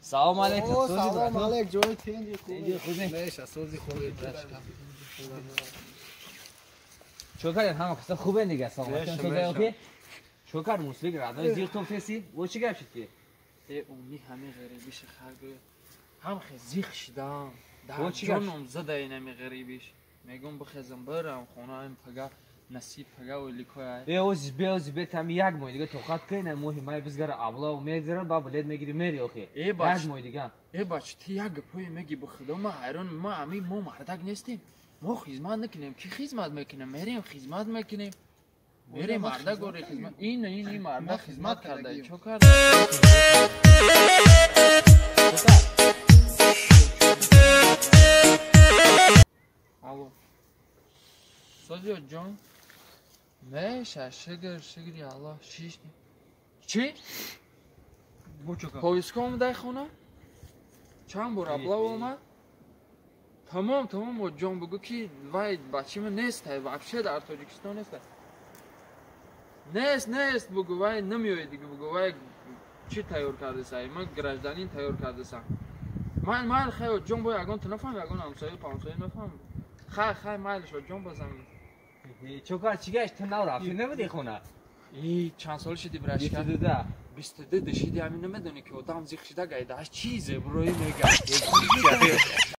Салом алейкум. Салом алейк, ҷои тенҷи хубе. Меша, сози хубе. Чо кардем, ҳама каса хубе дига, саломатиён созай охи? Чо кард муслик радои зиқ тофтеси? Во чӣ гап шид ки? Э, уми ҳами ғарибиш хагы. Ҳам хе зиқ шидам. Дар ҷоном зада инами ғарибиш. Мегум бихезам барам хона ин пага насиб пага оликоя. Э, ози бе, ози бе, тами як моҳ дига тоқат кай, на моҳи май бизгара аблав мегзарам, ба билет мегири мери охи. Э, бач. Як моҳ дига. Э, бач, ти як гапое меги ба худо, ма ҳайрон, ма ами мо мардак нестем. Мо хизмат накунем, ки хизмат мекунем? Мерем хизмат мекунем. Мерем мардак ори хизмат. Ин мардак хизмат карда. Чо карда? Алло. Созиё ҷон. Меша, шигр, шигри Аллоҳ, шиш. Чӣ? Повестка омадай хона? Чанд бор аблав омад? Тамом, тамом, ҷон бугӯ ки вай бачима нест, вообще дар Тоҷикистон нест. Нест, нест, бугӯ вай намеояд дига, бугӯ вай чӣ тайёр кардаса? Ман гражданин тайёр кардасам. Ман майл хай ҷон бо ягон ту нафаҳм, ягон ҳамсоя, памсоя нафаҳм. Хай, хай, майлш ҷон базан. Чо кард, чӣ гашт? Ту нав рафтӣ набудӣ хона? И чанд сол шиди брашка? 22. 22 дишиди, ҳамин намедонӣ ки одам зиқ шида гайда, аш чизе бурои мега.